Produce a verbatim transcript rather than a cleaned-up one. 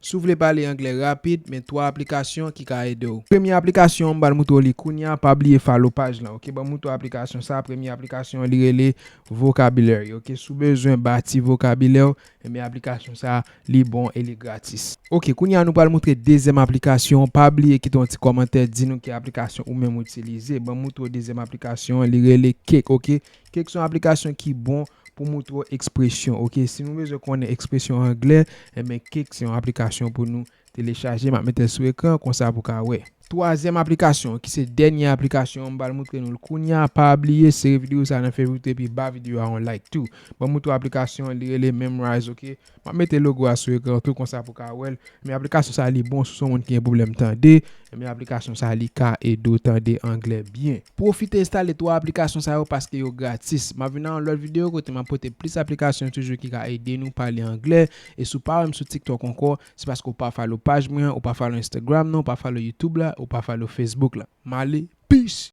Si w vle pale anglè rapid, men twa aplikasyon ki ka ede w. Premye aplikasyon, m pral moutre w li kounye a, pa bliye follow paj lan, oke? Ban m moutre w aplikasyon sa, premye aplikasyon, li rele Vocabulary, oke? Si w bezwen bati vokabilè w, ebyen aplikasyon sa, li bon e li gratis. Oke, kounye a nou pral moutre dezyèm aplikasyon. Pa bliye kite yon ti kòmantè, di nou ki aplikasyon ou menm ou itilize. Ban m moutre w dezyèm aplikasyon, li rele Cake, oke? Cake se yon aplikasyon ki bon pou moutre w ekspresyon, oke? Si nou bezwen konnen ekspresyon anglè, ebyen Cake se yon aplikasyon pou nou telechaje. M ap mete l sou ekran, konsa pou w ka wè. Twazyèm aplikasyon, ki se dènye aplikasyon, m pral moutre nou l kounye a. Pa bliye sere videyo sa nan favourite epi ba videyo a yon like tou. Ban m moutre w aplikasyon, li rele Memrise, oke? M ap mete logo a sou ekran tou, konsa pou w ka wè l. Men aplikasyon sa li bon si w se yon moun ki gen pwoblèm tande. Men aplikasyon sa li ka ede w tande anglè byen. Pwofite enstale twa aplikasyon sa yo paske yo gratis. M ap vin nan yon lòt videyo kote m ap pote plis aplikasyon toujou ki ka ede nou pale anglè. E si w pa wè m sou TikTok ankò, se paske w pa follow paj mwen, ou pa follow Instagram nan, ou pa follow YouTube la, ou pa follow Facebook la. M ale, peace!